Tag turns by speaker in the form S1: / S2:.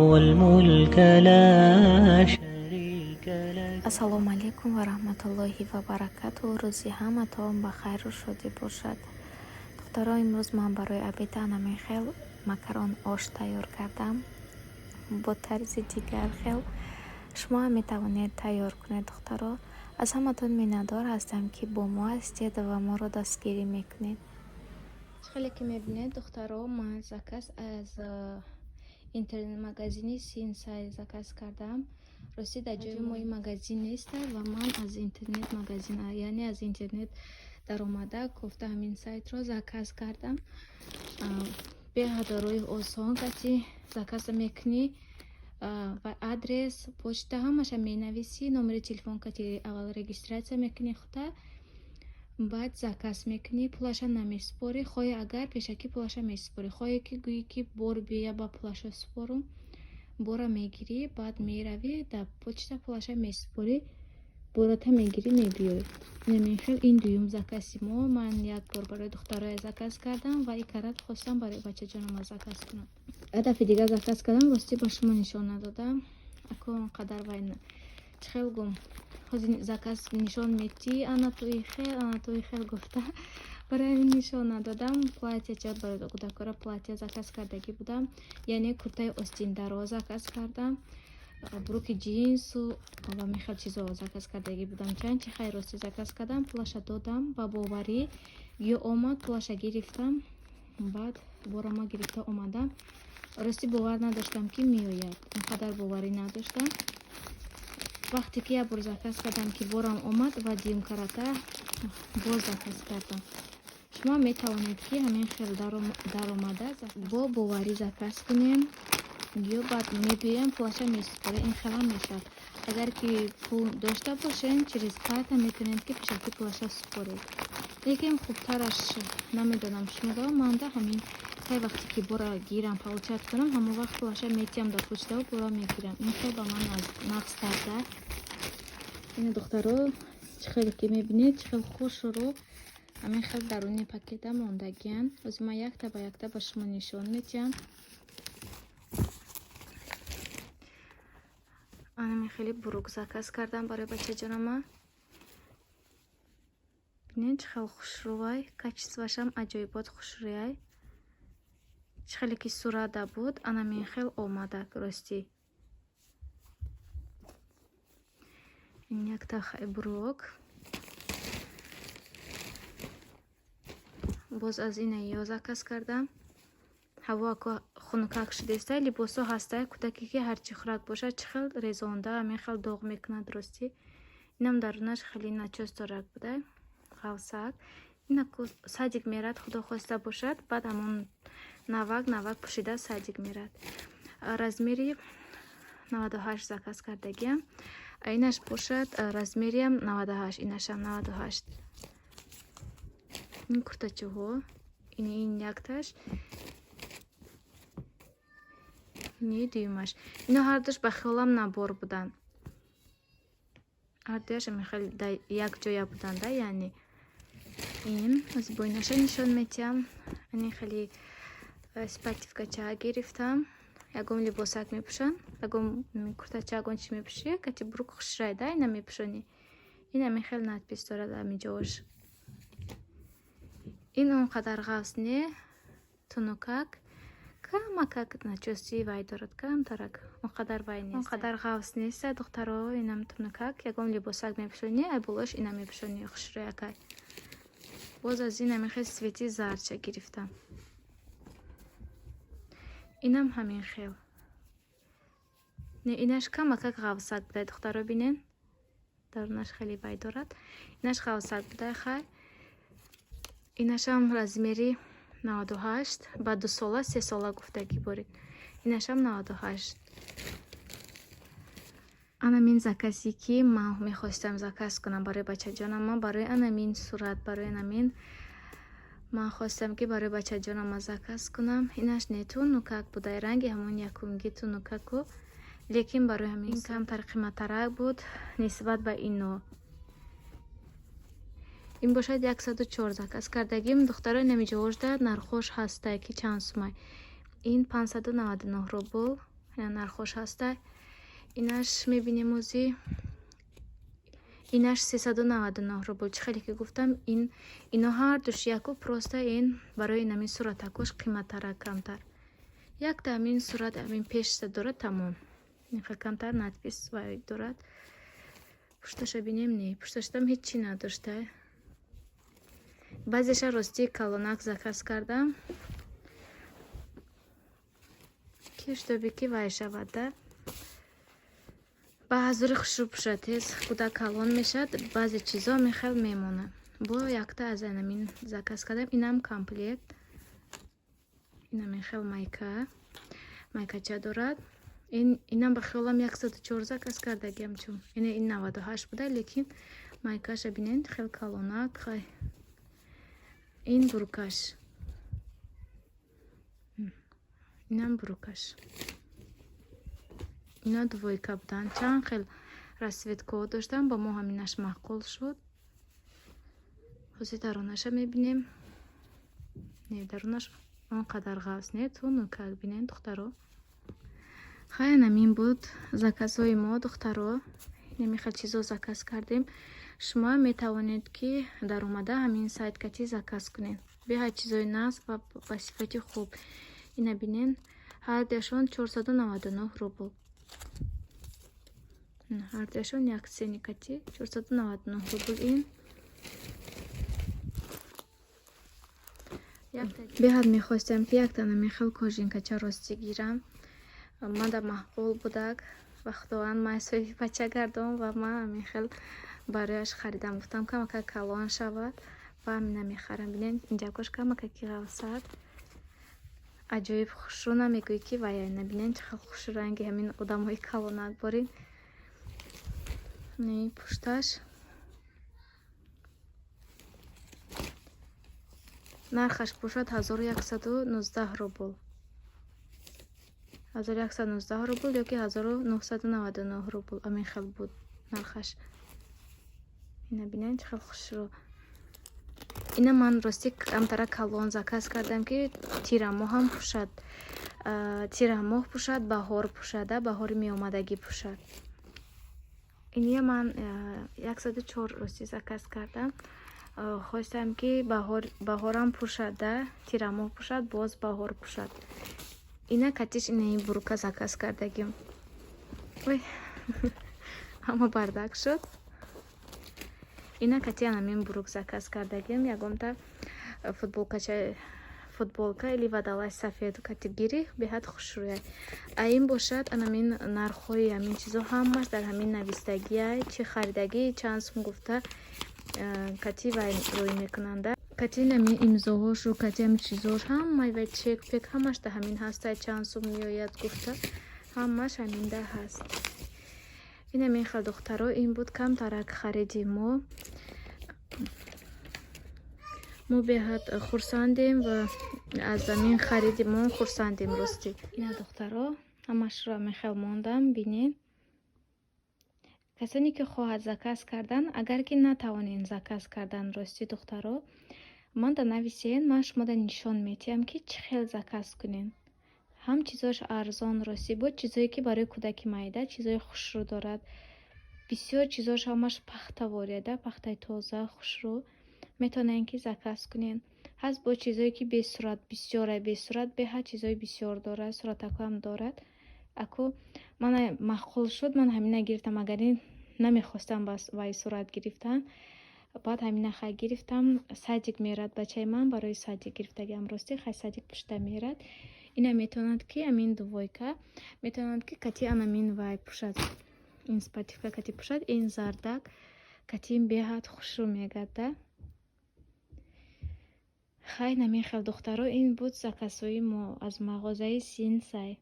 S1: الملك لا شريك لك.
S2: Ассалому алайкум ва раҳматуллоҳи ва баракатуҳ. Рӯзи ҳаматон ба хайру шодӣ бошад. Духтаро, имрӯз ман барои обеда анамин хел макарон ош тайёр кардам бо тарзи дигар хел. Шумо ҳам метавонед тайёр кунед, духтаро. Аз ҳаматон миннатдор ҳастам, ки бо мо ҳастед ва моро дастгирӣ мекунед.
S3: Чӣ хеле ки мебинед, духтаро, ман заказ аз интернет-магазини Синсай заказ кардам. Ростӣ, дар ҷои мо ин магазин неста ва ман аз интернет-магазин, яъне аз интернет даромада кофта, ҳамин сайтро заказ кардам. Беҳад роҳи осон кати заказа мекунӣ ва адрес, почта, ҳамаша менависӣ, номери телефон кати аввал регистрация мекунӣ худа, баъд заказ мекунӣ, пулаша намесупорӣ. Хоҳӣ, агар пешакӣ пулаша месупорӣ, хоҳе ки гӯӣ, ки бор бия, ба пулаша супорум, бора мегирӣ, баъд меравӣ дар почта, пулаша месупорӣ, борота мегирӣ, мебиёӣ. Инамин хел. Ин дуюм закази мо. Ман як бор барои духтароя заказ кардам ва и карат хостам барои бачаҷонама заказ кунам. Як дафъи дигар заказ кардам, ростӣ, ба шумо нишон надодам. Ако он қадар вай, чӣ хел гум, ҳозир заказ нишон метӣ, ана туи хел, ана туи хел гуфта, барои ҳамин нишон надодам. Платьяча барои кӯдакора, платья заказ кардагӣ будам, яъне куртаи остиндаро заказ кардам, бруки ҷинсу ва мехел чизо заказ кардагӣ будам. Чанд чи хайр, ростӣ, заказ кардам, пулаша додам, ба боварӣ ё омад, пулаша гирифтам, баъд борама гирифта омадам. Ростӣ, бовар надоштам, ки меояд, он қадар боварӣ надоштам. Вақте ки як бор заказ кардам, ки борам омад, ва дуюм карата боз заказ кардам. Шумо метавонед, ки ҳамин хел даромада, бо боварӣ заказ кунем ё баъд мебиёем, пулаша месупорем. Ин хелам мешавад. Агар ки пул дошта бошем, через карта метавонед, ки пешакӣ пулаша супоред, лекин хубтараш, намедонам, шуморо, манда ҳамин кай вақте ки бора гирам, получать кунам, ҳамон вақт пулаша метиҳам дар почтаву пула мегирам. Ин хел ба ман нағзтарда. Ина, духтаро, чӣ хеле ки мебинед, чӣ хел хушрӯ, ҳамин хел даруни пакета мондагиян. Ҳозир ман якта ба якта ба шумо нишон медиҳам. Анами хеле бурук заказ кардам барои бачаҷонама. Бинед, чӣ хел хушрӯвай, качествоашам аҷоибот хушрӯяй. Чӣ хеле ки сурата буд, анамин хел омадак. Ростӣ, ин якта бурок. Боз аз ина ё заказ кардам. Ҳаво ако хунукак шудеста, либосҳо ҳастай, кӯдаке ки ҳарчи хӯрак бошад, чӣ хел резонда, ҳамин хел доғ мекунад. Ростӣ, инам дарунаш хеле начос дорак буда, ғавсак. Инаку садик мерад, худо хоста бошад, баъд ҳамон навак навак пӯшида садик мерад. Размери 98 заказ кардагиам. Инаш бошад размериам 98, инашам 98. Ин куртачаҳо, ин якташ, ини дуюмаш. Ино ҳардуш ба хиёлам набор буданд, ҳардуяш хеле як ҷоя буданда. Яъне ин аз боинаша нишон метиҳам. Ани хеле спативкача гирифтам. Ягон либосак мепӯшанд, ягон куртача, ягон чи мепӯшӣ, кати бурук хушрайда, ина мепӯшонӣ. Ин ҳамин хел надпись дорад ҳамиҷош. Ин он қадар ғафз не, тунукак, камакак начости вай дорад, камтарак, он қадар вай нест, он қадар ғафз неста, духтаро. Инам тунукак, ягон либосак мепӯшонӣ, ай болош ина мепӯшонӣ, хушрӯякай. Боз аз ин ҳамин хел цвети зардча гирифтам. Инам ҳамин хел. Не, инаш камакак ғафзак будай, духтаро, бинен, дарунаш хеле вай дорад. Инаш ғафзак будай. Хай, инашам размери 98, ба 2 сола, 3 сола гуфтагӣ боред. Инашам 98. Анамин заказе, ки ман мехостам заказ кунам барои бачаҷонама, барои анамин сурат, барои анамин ман хостам, ки барои бачаҷонама заказ кунам. Инаш не, тунукак будай, ранги ҳамон якумги тунукаку, лекин барои ҳамин камтар қиматтарак буд нисбат ба ино. Ин бошад 104 заказ кардагим, духтаро. Инамиҷоожда нархош ҳастай, ки чанд сумай. Ин 599 рубл. Ина нархош ҳаста. Инаш мебинем озӣ. Инаш 399 рубл. Чӣ хеле ки гуфтам, ин ино ҳардуш яку, просто ин барои инамин суратакош қиматтара камтар. Якта ҳамин сурат ҳамин пешта дорад, тамом. Инха камтар надпись вай дорад. Пушташа бинем, не, пушташам ҳеҷ чӣ надошта. Баъзеша ростӣ калонак заказ кардам, ки чтобы ки вай шавад да. Ба ҳазури хушрӯ пӯшад, тез кӯдак калон мешавад, баъзе чизо мехел мемонад. Бо якта аз анамин заказ кардам, инам комплект. Инам хел майка, майкача дорад. Ин инам ба хиёлам 104 заказ кардагиам, чун ин 98 буда, лекин майкаша бинед, хел калонак. Хай, ин буркаш, инам буркаш. Ино двойка буданд, чанд хел расцветкаҳо доштанд, ба мо ҳаминаш маъқул шуд. Ҳозир дарунаша мебинем. Не, дарунаш он қадар ғафз не, тунукак. Бинед, духтаро. Хай, анамин буд заказҳои мо, духтаро. Инами хел чизо заказ кардем. Шумо метавонед, ки даромада ҳамин сайт кати заказ кунед. Беҳад чизои нағз ва ба сифати хуб. Ина бинен, ҳардуяшон 499 рубл. Ҳардуяшон як цене кати 499 рубл. Ин беҳад мехостам, ки якта намехел кожинкача ростӣ гирам. Мада маъқул будак ва Худованд ман соҳиби бача гардон ва ман ҳамин хел барояш харидам. Гуфтам, камака калон шавад ва ҳамина мехарам. Бинед, инҷакош камака ки ғафсад, аҷоиб хушрӯ, намегӯӣ ки вай. Набинед, чӣ хел хушранги ҳамин одамҳои калонак борин. Пушташ нархаш бошад 1119 рубл, 1119 рубл ёки 1999 рубл, ҳамин хел буд нархаш. Ина бинед, чӣ хел хушрӯ. Ина ман ростӣ камтара калон заказ кардам, ки тирамоҳам пӯшад, тирамоҳ пӯшад, баҳор пӯшада, баҳори меомадагӣ пӯшад. Иния ман 104 ростӣ заказ кардам. Хостам, ки баҳорам пӯшада, тирамоҳ пӯшад, боз баҳор пӯшад. Ина катиш инаи бурука заказ кардагим. Ой, ҳама бардак шуд. Ина кати анамин бурук заказ кардагим. Ягонта футболкача, футболка или водолаз сафеду кати гири, беҳад хушрӯяй. А ин бошад, анамин нархҳои ҳамин чизо ҳамаш дар ҳамин навистагиай, чӣ харидагӣ, чанд сум гуфта кати вай рӯй мекунанда. Кати нами имзоҳошу, кати ҳами чизош, ҳамаи вай, чек пек ҳамаш дар ҳамин ҳастай, чанд сум меояд гуфта ҳамаш ҳаминда ҳаст. Инамин хел, духтаро, ин буд камтарак хариди мо. Мо беҳад хурсандем ва аз ҳамин хариди мо хурсандем ростӣ. Ина, духтаро, ҳамашро ҳамин хел мондам, бинед. Касоне ки хоҳад заказ кардан, агар ки натавонед заказ кардан, ростӣ, духтаро, манда нависен, ман шумода нишон медиҳам, ки чӣ хел заказ кунед. Ҳам чизош арзон ростӣ, бо чизое ки барои кӯдаки майда, чизои хушрӯ дорад. Бисёр чизош ҳамаш пахтаворияда, пахтаи тоза, хушрӯ. Метавонед, ки заказ кунед. Ҳаст бо чизое ки бесурат, бисёре бесурат, беҳад чизои бисёр дорад, суратакҳоам дорад. Аку мана маъқул шуд, ман ҳамина гирифтам, агар ин намехостам ба вай сурат гирифтан. Баъд ҳамина хай гирифтам. Садик мерад бачаи ман, барои садик гирифтагиам ростӣ, хай садик пушта мерад. Ина метавонад, ки ҳамин двойка метавонад, ки кати анамин вай пӯшад, ин спортивка кати пӯшад, ин зардак кати беҳад хушрӯ мегарда. Хай, намин хел, духтаро, ин буд заказҳои мо аз мағозаи Синсай.